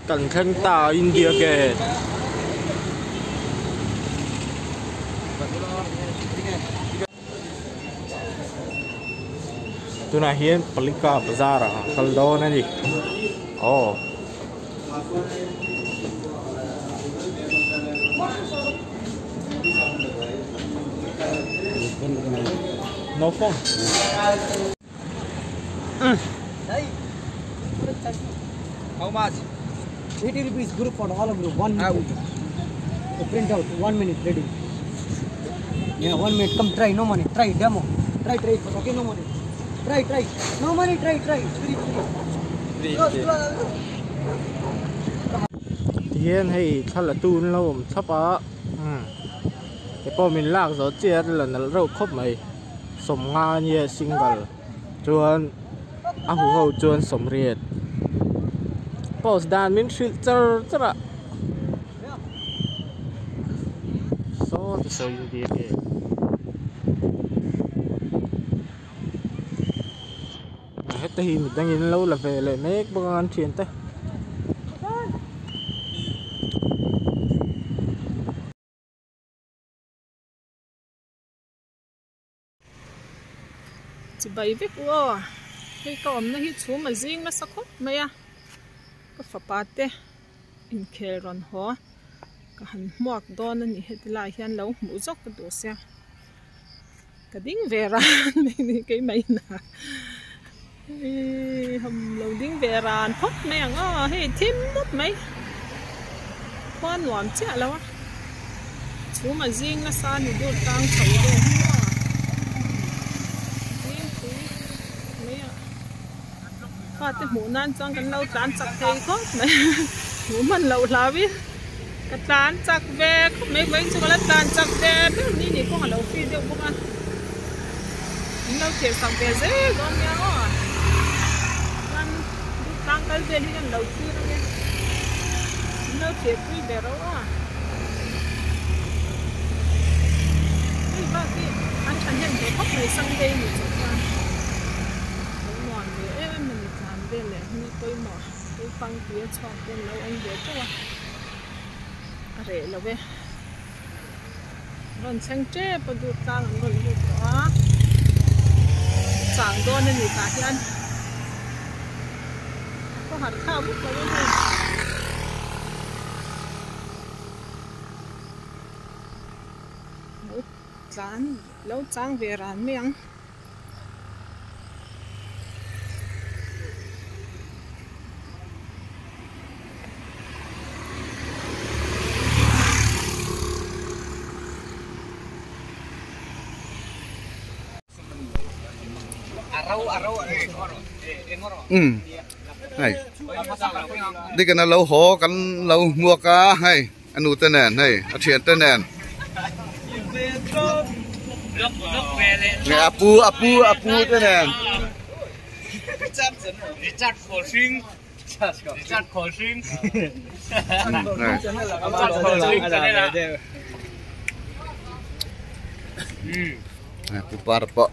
Kan thleng ta India Gate. Tunah hian Palika bazar ah kal dawn a ni. Aw. No phone. How much? 80 rupees group for all of group. 1 minute. The print out. 1 minute ready. Yeah, 1 minute. Come try. No money. Try demo. Try try. Okay, no money. Try try. No money. Try try. Free free. Close close. Tihian hei thla la tu an lo awm thlap a umm he pawh min lak zawh chiah a la nalh reuh khawp mai sawmnga ania single chuan a huho chuan sawmriat post dan min hrilh char char a saw ti sawi India gate. Heta hi midangin an lo la ve leh mek bawk a an thiante. Chibai vek u aw hei ka awmna hi chhum a zing nasa khawp mai a ka fapa te inkhel rawn haw ka han hmuak dawn a ni heti lai hian lo hmuh zawk ka duh sia. Ka ding ve ran mai ni keimah in a ih ham lo ding ve ran phawt mai ang aw hei thim mup mai khua nuam chiah lo a chhum a zing nasa ni dur tang chho vel hi maw zing pui mai a fate hmuh nan chuan kan lo tlan chak thei khawp mai hmuh hman loh hlau in. Ka tlan chak ve khawp mai vawiin chu ka la tlan chak ve ber ni nih kawng a lo free deuh bawk a min lo thlir sak ve zel dawn nia aw chuan tlang kal vel hi kan lo thlir ange min lo thlir pui ve ro a hei bak hi an thahnem ve khawp mai Sunday ni chauh chuan lo nuam ve em em a ni tlan vel leh ni pawimawh. Naupang tui a chhuak te an lo awm ve teuh a, a reh lo e. Rawn thleng tep a dur tlang an rawn lut tawh a, chang dawn a ni tah hian a khawhar thlak vek lo a hei. Lo tlan lo chang ve ran mai ang. Um hei dikana lo haw kan lo hmuak a hei. A nu te nen hei a thian te nen nge a pu a pu a pu te nen pu par pawh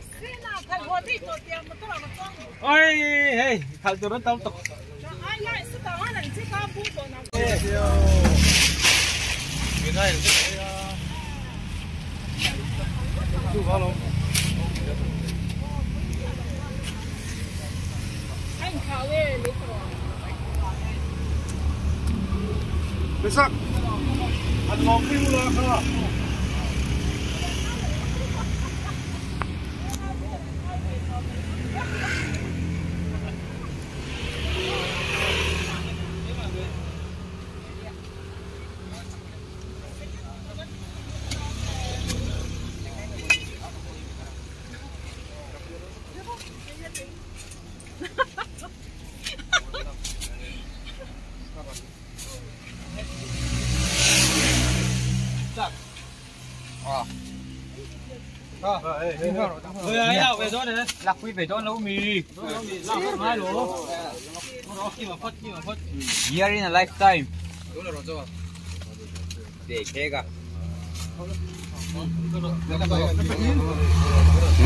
Year in a lifetime.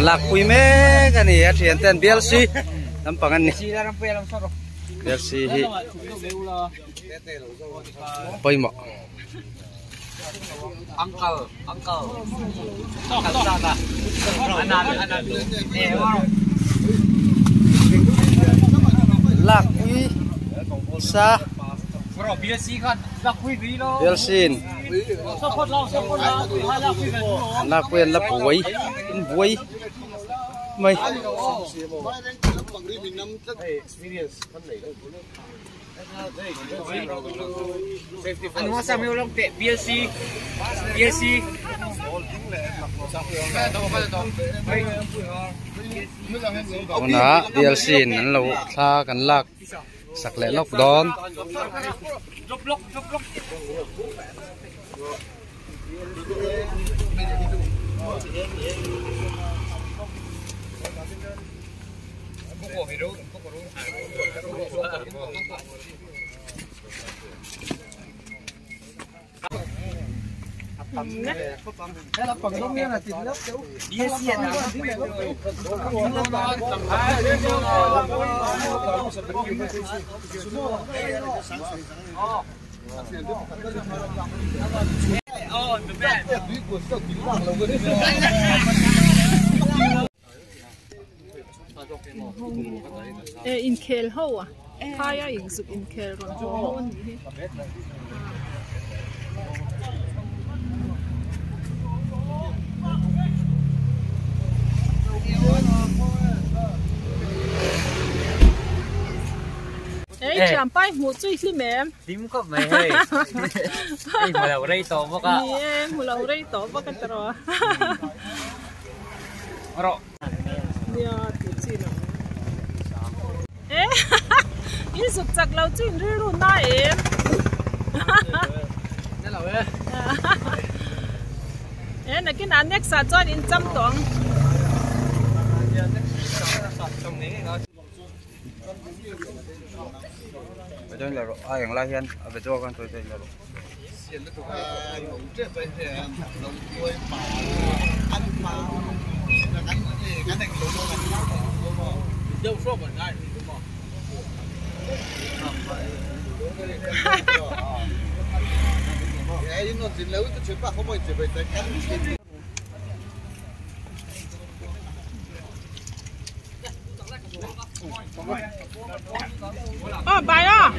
Lakpui mek a ni a thian ten bial si lampang an ni. DLC hi pawimawh. Uncle, uncle. Kalsada. Anan, anan. Lak pui sa DLC in lak pui an la buai an buai mai. DLC DLC Tunah DLC in an lo thla kan lak sak leh lawk dawn. Inkhel ho a phaia inzuk inkhel rawn haw ho a nih hi. Ei thiam pai hmuh chu i hlim em? Hlim khawp mai hei. Hei hmu lo rei tawh bawk a. Ni e, hmu lo rei tawh bawk a tiraw. Rawh. Nia tih chi lo. E in zuk chak lo chu in rilru na em? Na lo e. E nakinah next ah chuan in cham tawh ang. Ờ, bài à?